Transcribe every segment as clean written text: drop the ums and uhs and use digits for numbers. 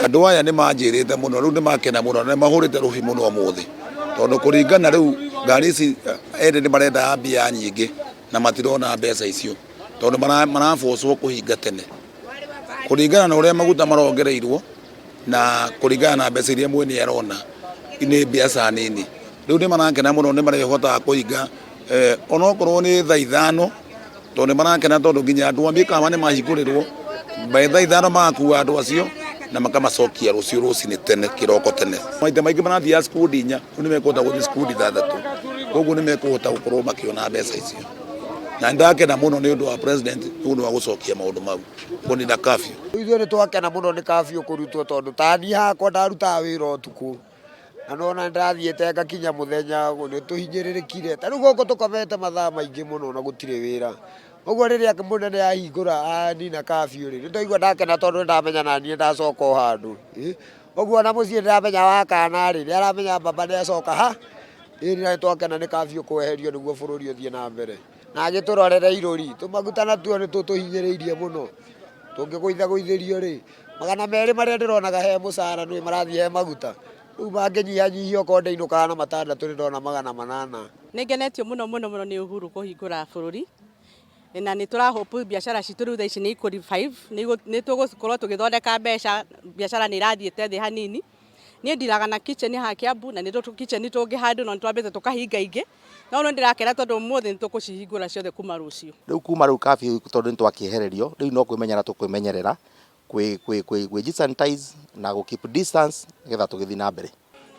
Andũ aya nĩ manjĩrĩte mũno rĩu nĩ makena mũno na nĩ mahũrĩte rũhĩ mũno ũmũthĩ tondũ kũringana rĩu ngari ici ene nĩ marenda mbia nyingĩ na matirona mbeca icio tondũ marabocwo kũhinga tene kũringana na ũrĩa maguta marongereirwo na kũringana na mbeca iria mwene arona nĩ mbeca nini. Rĩu nĩ marakena mũno nĩ marĩhotaga kũhinga onokorwo nĩ thaa ithano tondũ nĩ marakena tondũ nginya andũ a mĩkawa nĩ mahingũrĩrwo by thaa ithano magakua andũ acio na makamacokia rũciũ rũcinĩ tene kĩroko tene. Maita maingĩ marathiaga skundi inya, rĩu nĩ mekũhota gũthiĩ skundi ithathatũ, koguo nĩ mekũhota gũkorwo makĩona mbeca icio. Na nĩ ndakena mũno nĩ ũndũ wa president nĩ ũndũ wa gũcokia maũndũ mau kũnina curfew. Ithuĩ nĩ twakena mũno nĩ curfew kũrutwo tondũ ta niĩ hakwa ndarutaga wĩra ũtukũ. Na nĩwona nĩndathiĩte ngakinya mũthenya nĩtũhinyĩrĩrĩkire, ta rĩu gũkũ tũkomete mathaa maingĩ mũno na gũtirĩ wĩra, ũguo rĩrĩa mũnene ahingũra anina curfew rĩ, nĩndaigua ndakena tondũ nĩndamenya naniĩ nĩndacoka o handũ, ũguo ona mũciĩ nĩndamenya wakana rĩ, nĩaramenya baba nĩacoka ha, ĩni na nĩtwakena nĩ curfew kweherio nĩguo bũrũri ũthiĩ na mbere, na agĩtũrorere irũri, tũmaguta natuo nĩtũtũhinyĩrĩirie mũno, tũngĩgũithagũithĩrio rĩ. 200 marĩa ndĩronaga he mũcara nĩ marathiĩ he maguta, rĩu mangĩnyihanyihia okorwo ndĩinũkaga na matandatũ nĩ ndona 800. Nĩ ngenetio mũno mũno mũno nĩ Uhuru kũhingũra bũrũri na nĩ tũra hope biacara citũ rĩu thaa ici nĩ ikũ revive, nĩ tũgũkorwo tũgĩthondeka mbeca, biacara nĩ ĩrathiĩte thĩ hanini. Niĩ ndiraga na kitchen haha Kiambu na nĩ tũ kitchen tũngĩ handũ no nĩ twambĩte tũkahinga ingĩ, no rĩu nĩ ndĩrakena tondũ ũmũthĩ nĩ tũkũcihingũra ciothe kuma rũciũ. Rĩu kuma rĩu curfew tondũ nĩ twakĩehererio, rĩu no kwĩmenyerera tũkwĩmenyerera kwĩ sanitize na gũ keep distance nĩgetha tũgĩthiĩ na mbere.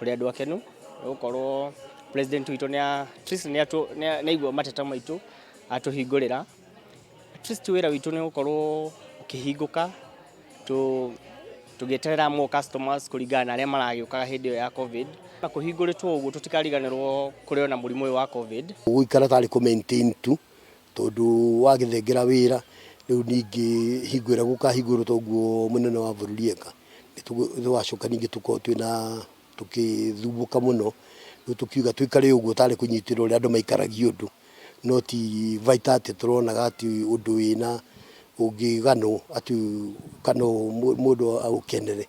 Tũrĩ andũ akenu nĩ gũkorwo president witũ nĩ at least nĩ aigua mateta maitũ atũhingũrĩra. At least wĩra witũ nĩ ũgũkorwo ũkĩhingũka tũgĩeterera more customers kũringana na arĩa maragĩũkaga hĩndĩ ĩyo ya Covid. Na kũhingũrĩtwo ũguo tũtikariganĩrwo kũrĩ ona mũrimũ ũyũ wa Covid. Gũikara tarĩ kũ maintain tu tondũ wagĩthengera wĩra rĩu ningĩ hingo ĩrĩa gũkahingũrwo toguo mũnene wa bũrũri eka nĩ tũgacoka ningĩ tũkorwo twĩna tũkĩthumbũka mũno rĩu tũkiuga tũikare ũguo tarĩ kũnyitĩrĩra ũrĩa andũ maikaragia ũndũ no ti baita atĩ tũronaga atĩ ũndũ wĩna ũngĩganwo atĩ kana mũndũ aũkenere.